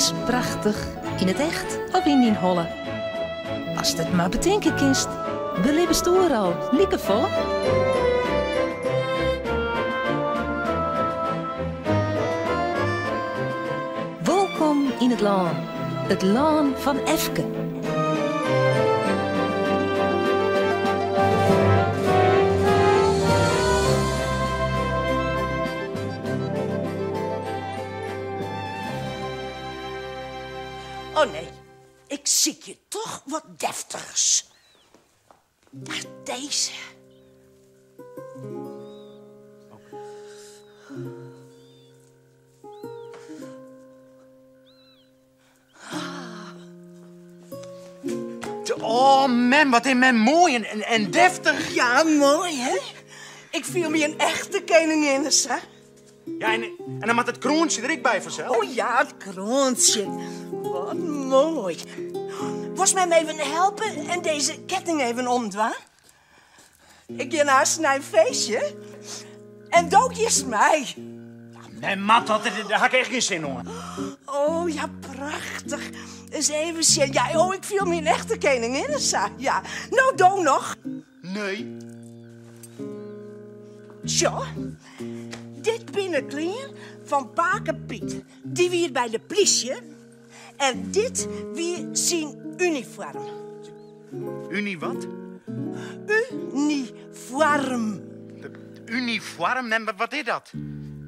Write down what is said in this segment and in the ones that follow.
is prachtich, yn it echt of yn dyn holle. Ast it mar betinke kinst, belibbest oeral likefolle. Wolkom yn it lân, it lân fan Efke. Oh nee, ik sykje toch wat deftichs. Ach, dizze. Oh, mem, wat is mem moai en, en deftich. Ja, moai, hè? Ik fiel my in echte keninginne, sa. Ja, en, en dan moat it kroantsje der ek by fansels. Oh ja, it kroantsje. Wat moai. Wolst my even helpe en dizze ketting even omdwaan? Ik gean aanst nei in feestje en do giest mei. Mem moat dat, dêr ha ik echt gjin sin oan. Oh ja, prachtich. Ris even sjen. Ja, oh, ik fiel my in echte keninginne sa. Ja, no do noch. Nee. Sjoch, dit binne klean fan pake Piet. Dy wie by de plysje en dit wie syn unifoarm. Uni wat? Unifoarm. Unifoarm? Mem, wat is dat?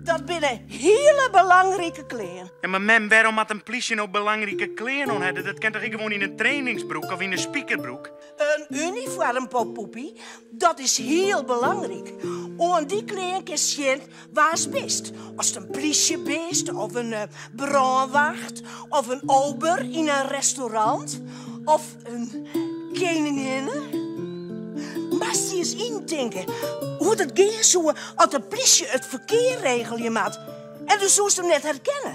Dat binne hiele belangrike klean. Ja, mar mem, wêrom moat in plysje no belangrike klean oan hawwe? Dat kin toch ek gewoan yn in trainingsbroek of yn in spikerbroek? In unifoarm, Poepie, dat is hiel belangryk. Oan dy klean kinst sjen wa'tst bist. Ast in plysje bist, of in brânwacht, of in ober yn in restaurant, of in keninginne. Moatst dy ris yntinke hoe't it gean soe as de plysje it ferkear regelje moat en do soest him net herkenne.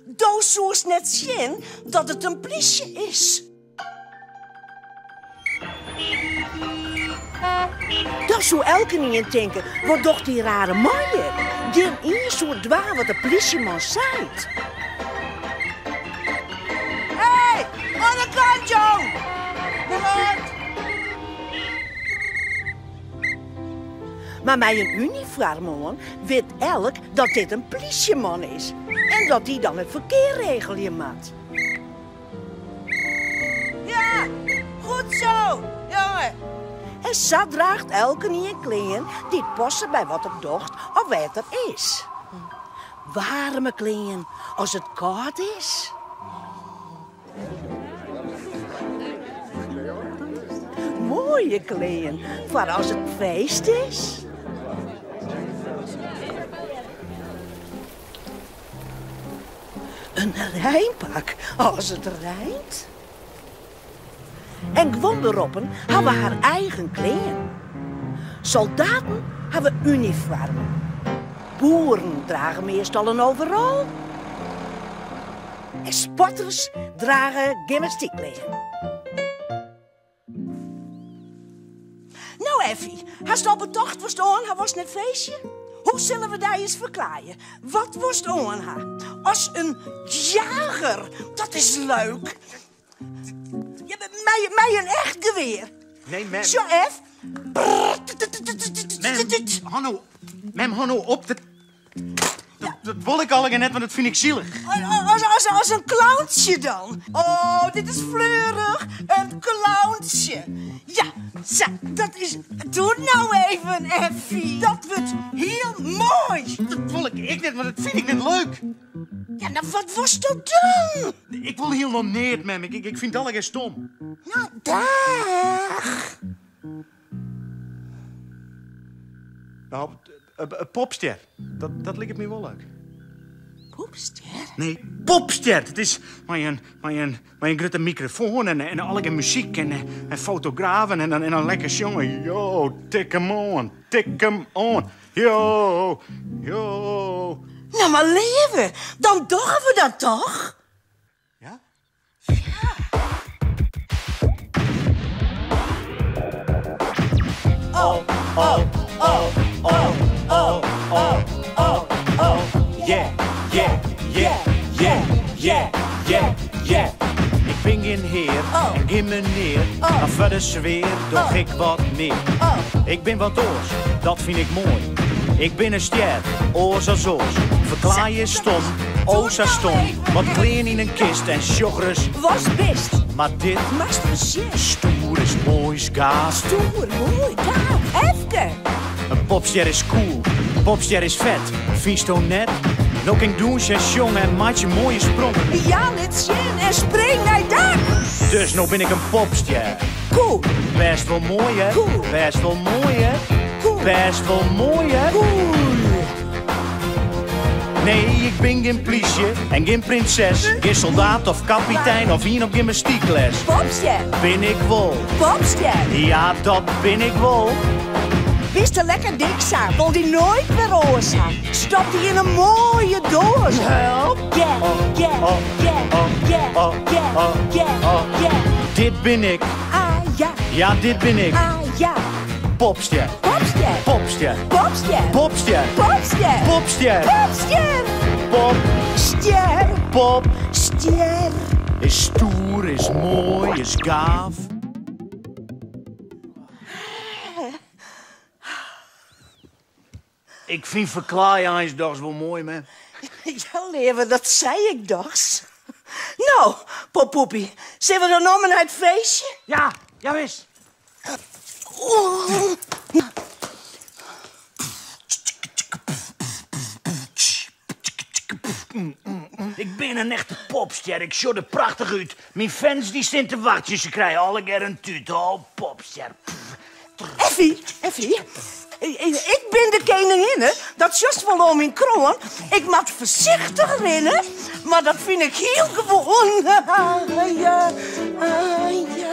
Do soest net sjen dat it in plysje is. Dan soe elkenien tinke, wat docht dy rare man hjir? Gjinien soe dwaan wat de plysjeman seit. Hey, oan de kant, jong! Bedankt! Mar mei in unifoarm oan wit elk dat dit in plysjeman is en dat dy dan it ferkear regelje moat. Ja, goed zo, jongen. En sa draacht elkenien klean dy't passe by wat er docht of wêr't er is. Waarme klean as it kâld is. Moaie klean foar as it feest is. In reinpak as it reint. En guon beroppen hawwe har eigen klean. Soldaten hawwe unifoarmen. Boeren drage meastal in overal. En sporters drage gymnastykklean. No Effie, hast al betocht watst oan ha wolst nei it feestje? Hoe sille we dy ris ferklaaie? Wat wolst oan ha? As in jager, dat is leuk. Ja, mei, mei in echt gewear. Nee, mem. Sjoch, Ef. Mem, hâld no, mem, hâld no op. Dat, dat wol ik allegear net, want dat fyn ik sielich. As, as, as in clowntsje dan. Oh, dit is fleurich. In clowntsje. Ja, sa, dat is... Doe no even, Effie. Dat wurdt hiel moai. Dat wol ik ek net, want dat fyn ik net leuk. Ja, no wat wolsto dan? Ik wol hielendal neat, mem. Ik, ik, ik fyn it allegear stom. No, daach. No, popstjer. Dat, dat liket my wol leuk. Popstjer? Nee, popstjer. Dat is mei in, mei in, mei in grutte mikrofoan en, en allegear muzyk en, en fotografen en dan, en dan lekker sjonge. Yo, tik 'em oan, tik 'em oan. Yo, yo. No mar leave, dan dogge we dat toch? Ja? Ja. Oh, oh, oh, oh, oh, oh, oh, oh. Yeah, yeah, yeah, yeah, yeah, yeah. gjin hear Oh. en gjin menear, Oh. mar foar de sfear doch Oh. ik wat mear. Oh. Ik bin wat oars, dat fyn ik moai. Ik bin in stjer, oars as oars. Ferklaaie is stom, o sa stom. Wat klean yn in kist en sjoch ris. Watst bist? Mar dit Moatst ris sjen. stoer is moai, gaaf. Stoer, moai, gaaf, efke. In popstjer is cool, popstjer is fet, fynsto net? No kin ik dûnsje en sjonge en meitsje moaie sprongen. Ja, lit sjen en spring nei dak. Dus no bin ik in popstjer. Cool. Bêst wol moai, hè? Cool. Bêst wol moai, hè? Cool. Bêst wol moai, hè? Cool. Nee, ik bin gjin plysje en gjin prinses. Gjin soldaat of kapitein of ien op gymnastykles. Popstjer. Bin ik wol. Popstjer. Ja, dat bin ik wol. Bist lekker dik sa, wol dy noait wer oars ha. Stop dy yn in moaie doas. Help. Yeah, yeah, oh, yeah, oh, yeah, oh, yeah, oh, yeah, oh. yeah. Dit bin ik. Ah ja, Ja, dit bin ik. ah ja. Popstjer. Popstjer. Popstjer. Popstjer. Popstjer. Popstjer. Popstjer. Popstjer. Pop, Stjer. pop. Stjer. Is stoer, is moai, is gaaf. Ik fyn ferklaaie eins dochs wol moai, mem. Ja, leave, dat sei ik dochs. No, Poppoepie, sille we dan no mar nei it feestje? Ja, jawis. Oeh. Ik bin in echte popstjer, ik sjoch der prachtich út. Myn fans dy stean te wachtsjen, se krije allegear in tút. Oh, popstjer. Effie, Effie, ik bin de keninginne, dat sjochst wol oan myn kroan. Ik moat foarsichtich rinne, mar dat fyn ik hiel gewoan. Ja, ah, ja.